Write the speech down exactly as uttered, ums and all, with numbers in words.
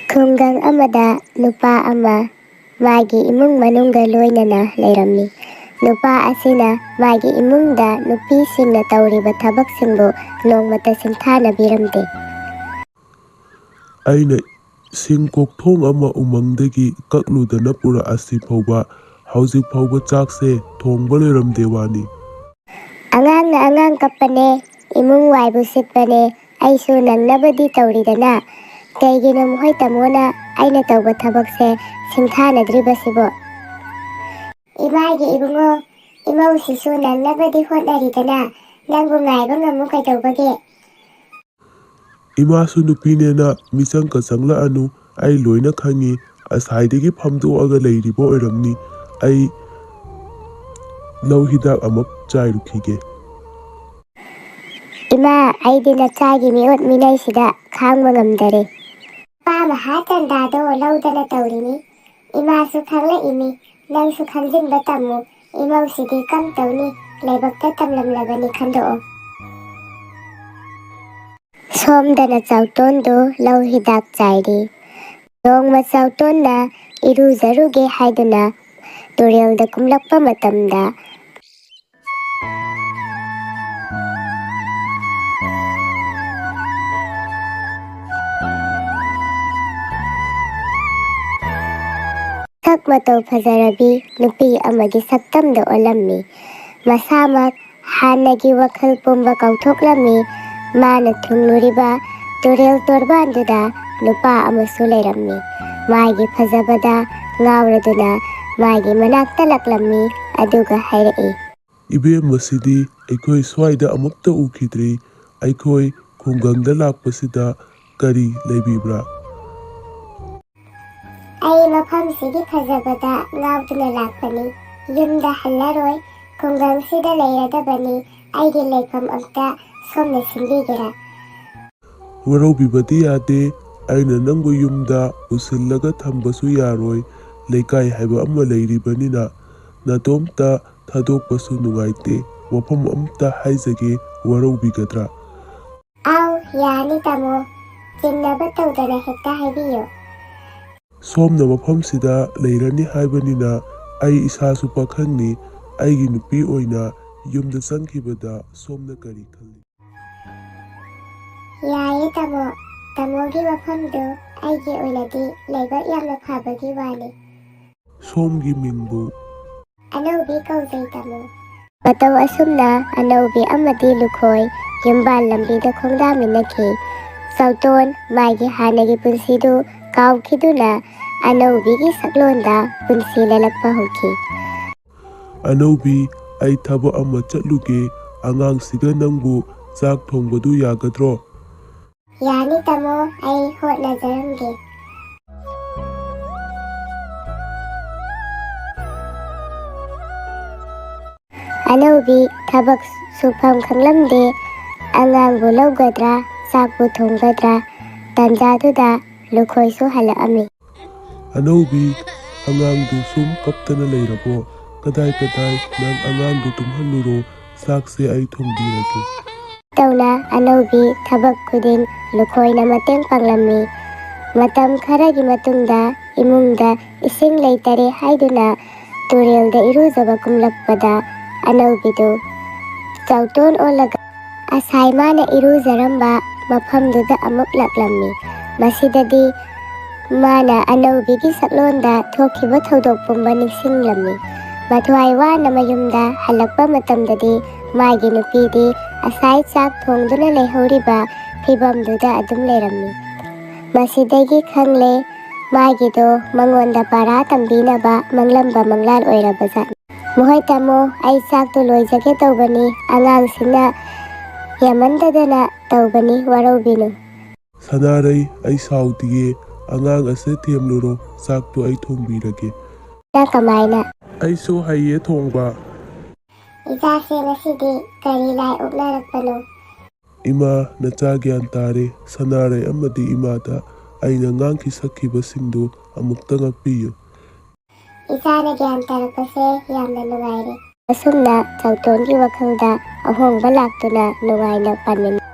ꯈꯨꯡꯒꯪ ꯑꯃꯗ ꯅꯨꯄꯥ ꯑꯃ ꯃꯥꯒꯤ ꯏꯃꯨꯡ ꯃꯅꯨꯡꯒ ꯂꯣꯏꯅꯅ ꯂꯩꯔꯝꯃꯤ꯫ ꯅꯨꯄꯥ ꯑꯁꯤꯅ ꯃꯥꯒꯤ ꯏꯃꯨꯡꯗ ꯅꯨꯄꯤꯁꯤꯡꯅ ꯇꯧꯔꯤꯕ ꯊꯕꯛꯁꯤꯡꯕꯨ ꯅꯣꯡꯃꯇ ꯁꯤꯡꯊꯥꯅꯕꯤꯔꯝꯗꯦ꯫ ꯑꯩꯅ ꯁꯤꯡ ꯀꯣꯛꯊꯣꯡ ꯑꯃ ꯎꯃꯪꯗꯒꯤ ꯀꯛꯂꯨꯗꯅ ꯄꯨꯔꯛꯑꯁꯤ ꯐꯥꯎꯕ ꯍꯧꯖꯤꯛ ꯐꯥꯎꯕ ꯆꯥꯛꯁꯦ ꯊꯣꯡꯕ ꯂꯣꯏꯔꯝꯗꯦ ꯋꯥꯅꯤ꯫ ꯑꯉꯥꯡꯅ ꯑꯉꯥꯡ ꯀꯞꯄꯅꯦ, ꯏꯃꯨꯡ ꯋꯥꯏꯕꯨ ꯁꯤꯠꯄꯅꯦ, ꯑꯩꯁꯨ ꯅꯪꯅꯕꯗꯤ ꯇꯧꯔꯤꯗꯅ꯫ ꯀꯩꯒꯤꯅꯣ ꯃꯈꯣꯏ ꯇꯥꯃꯣꯅ ꯑꯩꯅ ꯇꯧꯕ ꯊꯕꯛꯁꯦ ꯁꯤꯡꯊꯥꯅꯗ꯭ꯔꯤꯕꯁꯤꯕꯣ? ꯏꯃꯥꯒꯤ ꯏꯕꯨꯡꯉꯣ, ꯏꯃꯧꯁꯤꯁꯨ ꯅꯪꯅꯕꯗꯤ ꯍꯣꯠꯅꯔꯤꯗꯅ, ꯅꯪꯕꯨ ꯉꯥꯏꯕ ꯉꯝꯃꯨ ꯀꯩꯗꯧꯕꯒꯦ? ꯏꯃꯥꯁꯨ ꯅꯨꯄꯤꯅꯦꯅ ꯃꯤꯆꯪꯒ ꯆꯪꯂꯛꯑꯅꯨ, ꯑꯩ ꯂꯣꯏꯅ ꯈꯪꯉꯤ꯫ ꯑꯁꯥꯏꯗꯒꯤ ꯐꯝꯗꯣꯛꯑꯒ ꯂꯩꯔꯤꯕ ꯑꯣꯏꯔꯝꯅꯤ꯫ ꯑꯩ ꯂꯧ ꯍꯤꯗꯥꯛ ꯑꯃ ꯆꯥꯏꯔꯨꯈꯤꯒꯦ꯫ ꯏꯃꯥ, ꯑꯩꯗꯤ ꯅꯆꯥꯒꯤ ꯃꯤꯑꯣꯠ ꯃꯤꯅꯩꯁꯤꯗ ꯈꯥꯡꯕ ꯉꯝꯗꯔꯦ꯫ ꯅꯨꯄꯥ ꯃꯍꯥ ꯇꯟꯗꯥꯗꯣ ꯂꯧꯗꯅ ꯇꯧꯔꯤꯅꯤ꯫ ꯏꯃꯥꯁꯨ ꯈꯪꯂꯛꯏꯅꯤ, ꯅꯪꯁꯨ ꯈꯪꯖꯤꯟꯕ ꯇꯝꯃꯨ꯫ ꯏꯃꯧꯁꯤꯗꯤ ꯀꯝ ꯇꯧꯅꯤ, ꯂꯥꯏꯕꯛꯇ ꯇꯝꯂꯝꯂꯕꯅꯤ ꯈꯟꯗꯣꯛꯑꯣ꯫ ꯁꯣꯝꯗꯅ ꯆꯥꯎꯇꯣꯟꯗꯨ ꯂꯧ ꯍꯤꯗꯥꯛ ꯆꯥꯏꯔꯤ꯫ ꯅꯣꯡꯃ ꯆꯥꯎꯇꯣꯟꯅ ꯏꯔꯨꯖꯔꯨꯒꯦ ꯍꯥꯏꯗꯨꯅ ꯇꯨꯔꯦꯜꯗ ꯀꯨꯝꯂꯛꯄ ꯃꯇꯝꯗ, ꯁꯛ ꯃꯇꯧ ꯐꯖꯔꯕꯤ ꯅꯨꯄꯤ ꯑꯃꯒꯤ ꯁꯛꯇꯝꯗ ꯑꯣꯜꯂꯝꯃꯤ꯫ ꯃꯁꯥꯃꯛ ꯍꯥꯟꯅꯒꯤ ꯋꯥꯈꯜ ꯄꯨꯝꯕ ꯀꯥꯎꯊꯣꯛꯂꯝꯃꯤ꯫ ꯃꯥꯅ ꯊꯨꯡꯂꯨꯔꯤꯕ ꯇꯨꯔꯦꯜ ꯇꯣꯔꯕꯥꯟꯗꯨꯗ ꯅꯨꯄꯥ ꯑꯃꯁꯨ ꯂꯩꯔꯝꯃꯤ꯫ ꯃꯥꯒꯤ ꯐꯖꯕꯗ ꯉꯥꯎꯔꯗꯨꯅ ꯃꯥꯒꯤ ꯃꯅꯥꯛꯇ ꯂꯥꯛꯂꯝꯃꯤ꯫ ꯑꯗꯨꯒ ꯍꯥꯏꯔꯛꯏ, "ꯏꯕꯦꯝꯃꯁꯤꯗꯤ ꯑꯩꯈꯣꯏ ꯁ꯭ꯋꯥꯏꯗ ꯑꯃꯨꯛꯇ ꯎꯈꯤꯗ꯭ꯔꯤ꯫ ꯑꯩꯈꯣꯏ ꯈꯨꯡꯒꯪꯗ ꯂꯥꯛꯄꯁꯤꯗ ꯀꯔꯤ ꯂꯩꯕꯤꯕ꯭ꯔꯥ?" "ꯑꯩ ꯃꯐꯝꯁꯤꯒꯤ ꯐꯖꯕꯗ ꯉꯥꯎꯗꯨꯅ ꯂꯥꯛꯄꯅꯤ꯫ ꯌꯨꯝꯗ ꯍꯜꯂꯔꯣꯏ, ꯈꯨꯡꯒꯪꯁꯤꯗ ꯂꯩꯔꯗꯕꯅꯤ꯫ ꯑꯩꯒꯤ ꯂꯩꯐꯝ ꯑꯝꯇ ꯁꯣꯝꯅ ꯁꯤꯟꯕꯤꯒꯦꯔꯥ?" "ꯋꯥꯔꯧꯕꯤꯕꯗꯤ ꯌꯥꯗꯦ꯫ ꯑꯩꯅ ꯅꯪꯕꯨ ꯌꯨꯝꯗ ꯄꯨꯁꯤꯜꯂꯒ ꯊꯝꯕꯁꯨ ꯌꯥꯔꯣꯏ꯫ ꯂꯩꯀꯥꯏ ꯍꯥꯏꯕ ꯑꯃ ꯂꯩꯔꯤꯕꯅꯤꯅ ꯅꯇꯣꯝꯇ ꯊꯥꯗꯣꯛꯄꯁꯨ ꯅꯨꯡꯉꯥꯏꯇꯦ꯫ ꯋꯥꯐꯝ ꯑꯝꯇ ꯍꯥꯏꯖꯒꯦ, ꯋꯥꯔꯧꯕꯤꯒꯗ꯭ꯔꯥ?" "ꯑꯥꯎ, ꯌꯥꯅꯤ ꯇꯥꯃꯣ꯫ ꯆꯤꯡꯅꯕ ꯇꯧꯗꯅ ꯍꯦꯛꯇ ꯍꯥꯏꯕꯤꯌꯨ꯫ ꯁꯣꯝꯅ ꯃꯐꯝꯁꯤꯗ ꯂꯩꯔꯅꯤ ꯍꯥꯏꯕꯅꯤꯅ ꯑꯩ ꯏꯁꯥꯁꯨ ꯄꯥꯈꯪꯅꯤ꯫ ꯑꯩꯒꯤ ꯅꯨꯄꯤ ꯑꯣꯏꯅ ꯌꯨꯝꯗ ꯆꯪꯈꯤꯕꯗ ꯁꯣꯝꯅ ꯀꯔꯤ ꯈꯜꯂꯤ? ꯌꯥꯏꯌꯦ ꯇꯥꯃꯣ, ꯇꯥꯃꯣꯒꯤ ꯋꯥꯐꯝꯗꯨ ꯑꯩꯒꯤ ꯑꯣꯏꯅꯗꯤ ꯂꯥꯏꯕꯛ ꯌꯥꯝꯅ ꯐꯕꯒꯤ ꯋꯥꯅꯤ꯫ ꯁꯣꯝꯒꯤ ꯃꯤꯡꯕꯨ? ꯑꯅꯧꯕꯤ ꯀꯧꯖꯩ ꯇꯥꯃꯣ꯫ ꯃꯇꯧ ꯑꯁꯨꯝꯅ ꯑꯅꯧꯕꯤ ꯑꯃꯗꯤ ꯂꯨꯈꯣꯏ ꯌꯨꯝꯕꯥꯜ ꯂꯝꯕꯤꯗ ꯈꯣꯡꯗꯥꯃꯤꯟꯅꯈꯤ꯫ ꯆꯥꯎꯇꯣꯟ ꯃꯥꯒꯤ ꯍꯥꯟꯅꯒꯤ ꯄꯨꯟꯁꯤꯗꯨ ꯀꯥꯎꯈꯤꯗꯨꯅ ꯑꯅꯧꯕꯤꯒꯤ ꯁꯛꯂꯣꯟꯗ ꯄꯨꯟꯁꯤ ꯂꯦꯜꯂꯛꯄ ꯍꯧꯈꯤ꯫ ꯑꯅꯧꯕꯤ, ꯑꯩ ꯊꯕꯛ ꯑꯃ ꯆꯠꯂꯨꯒꯦ꯫ ꯑꯉꯥꯡꯁꯤꯒ ꯅꯪꯕꯨ ꯆꯥꯛ ꯊꯣꯡꯕꯗꯨ ꯌꯥꯒꯗ꯭ꯔꯣ? ꯌꯥꯅꯤ ꯇꯥꯃꯣ, ꯑꯩ ꯍꯣꯠꯅꯖꯔꯝꯒꯦ꯫ ꯑꯅꯧꯕꯤ ꯊꯕꯛ ꯁꯨꯐꯝ ꯈꯪꯂꯝꯗꯦ꯫ ꯑꯉꯥꯡꯕꯨ ꯂꯧꯒꯗ꯭ꯔꯥ, ꯆꯥꯛꯄꯨ ꯊꯣꯡꯒꯗ꯭ꯔꯥ? ꯇꯥꯟꯖꯥꯗꯨꯗ ꯂꯨꯈꯣꯏꯁꯨ ꯍꯜꯂꯛꯑꯝꯃꯤ꯫ ꯑꯅꯧꯕꯤ, ꯑꯉꯥꯡꯗꯨ ꯁꯨꯝ ꯀꯞꯇꯅ ꯂꯩꯔꯕꯣ? ꯀꯗꯥꯏ ꯀꯗꯥꯏ, ꯅꯪ ꯑꯉꯥꯡꯗꯨ ꯇꯨꯝꯍꯜꯂꯨꯔꯣ, ꯆꯥꯛꯁꯦ ꯑꯩ ꯊꯣꯡꯕꯤꯔꯒꯦ꯫ ꯇꯧꯅ ꯑꯅꯧꯕꯤ ꯊꯕꯛ ꯈꯨꯗꯤꯡ ꯂꯨꯈꯣꯏꯅ ꯃꯇꯦꯡ ꯄꯥꯡꯂꯝꯃꯤ꯫ ꯃꯇꯝ ꯈꯔꯒꯤ ꯃꯇꯨꯡꯗ ꯏꯃꯨꯡꯗ ꯏꯁꯤꯡ ꯂꯩꯇꯔꯦ ꯍꯥꯏꯗꯨꯅ ꯇꯨꯔꯦꯜꯗ ꯏꯔꯨꯖꯕ ꯀꯨꯝꯂꯛꯄꯗ ꯑꯅꯧꯕꯤꯗꯨ ꯆꯥꯎꯇꯣꯟ ꯑꯣꯜꯂꯒ ꯑꯁꯥꯏ ꯃꯥꯅ ꯏꯔꯨꯖꯔꯝꯕ ꯃꯐꯝꯗꯨꯗ ꯑꯃꯨꯛ ꯂꯥꯛꯂꯝꯃꯤ꯫ ꯃꯁꯤꯗꯗꯤ ꯃꯥꯅ ꯑꯅꯧꯕꯤꯒꯤ ꯁꯛꯂꯣꯟꯗ ꯊꯣꯛꯈꯤꯕ ꯊꯧꯗꯣꯛ ꯄꯨꯝꯕ ꯅꯤꯡꯁꯤꯡꯂꯝꯃꯤ꯫ ꯃꯊ꯭ꯋꯥꯏ ꯋꯥꯅ ꯃꯌꯨꯝꯗ ꯍꯜꯂꯛꯄ ꯃꯇꯝꯗꯗꯤ ꯃꯥꯒꯤ ꯅꯨꯄꯤꯗꯤ ꯑꯁꯥꯏ ꯆꯥꯛ ꯊꯣꯡꯗꯨꯅ ꯂꯩꯍꯧꯔꯤꯕ ꯐꯤꯕꯝꯗꯨꯗ ꯑꯗꯨꯝ ꯂꯩꯔꯝꯃꯤ꯫ ꯃꯁꯤꯗꯒꯤ ꯈꯪꯂꯦ, ꯃꯥꯒꯤꯗꯣ ꯃꯉꯣꯟꯗ ꯄꯔꯥ ꯇꯝꯕꯤꯅꯕ ꯃꯪꯂꯝꯕ ꯃꯪꯂꯥꯟ ꯑꯣꯏꯔꯕꯖꯥꯠꯅꯤ꯫ ꯃꯈꯣꯏ ꯇꯥꯃꯣ, ꯑꯩ ꯆꯥꯛꯇꯣ ꯂꯣꯏꯖꯒꯦ ꯇꯧꯕꯅꯤ, ꯑꯉꯥꯡꯁꯤꯡꯅ ꯌꯥꯝꯃꯟꯗꯗꯅ ꯇꯧꯕꯅꯤ, ꯋꯥꯔꯧꯕꯤꯅꯨ꯫ ꯁꯅꯥꯔꯩ, ꯑꯩ ꯁꯥꯎꯗꯤꯌꯦ, ꯑꯉꯥꯡ ꯑꯁꯦ ꯊꯦꯝꯂꯨꯔꯣ, ꯆꯥꯛꯇꯣ ꯑꯩ ꯊꯣꯡꯕꯤꯔꯒꯦ꯫ ꯅꯪ ꯀꯃꯥꯏꯅ? ꯑꯩꯁꯨ ꯍꯩꯌꯦ ꯊꯣꯡꯕ꯫ ꯏꯆꯥꯁꯦ ꯉꯁꯤꯗꯤ ꯀꯔꯤ ꯂꯥꯏ ꯑꯣꯛꯅꯔꯛꯄꯅꯣ? ꯏꯃꯥ, ꯅꯆꯥ ꯒ꯭ꯌꯥꯟ ꯇꯥꯔꯦ꯫ ꯁꯅꯥꯔꯩ ꯑꯃꯗꯤ ꯏꯃꯥꯗ ꯑꯩꯅ ꯉꯥꯡꯈꯤ ꯁꯛꯈꯤꯕꯁꯤꯡꯗꯨ ꯑꯃꯨꯛꯇ ꯉꯥꯛꯄꯤꯌꯨ꯫ ꯏꯆꯥꯅ ꯒ꯭ꯌꯥꯟ ꯇꯥꯔꯛꯄꯁꯦ ꯌꯥꯝꯅ ꯅꯨꯡꯉꯥꯏꯔꯦ꯫ ꯑꯁꯨꯝꯅ ꯆꯥꯎꯇꯣꯟꯒꯤ ꯋꯥꯈꯜꯗ ꯑꯍꯣꯡꯕ ꯂꯥꯛꯇꯨꯅ ꯅꯨꯡꯉꯥꯏꯅ ꯄꯥꯟꯃꯤꯟꯅꯩ꯫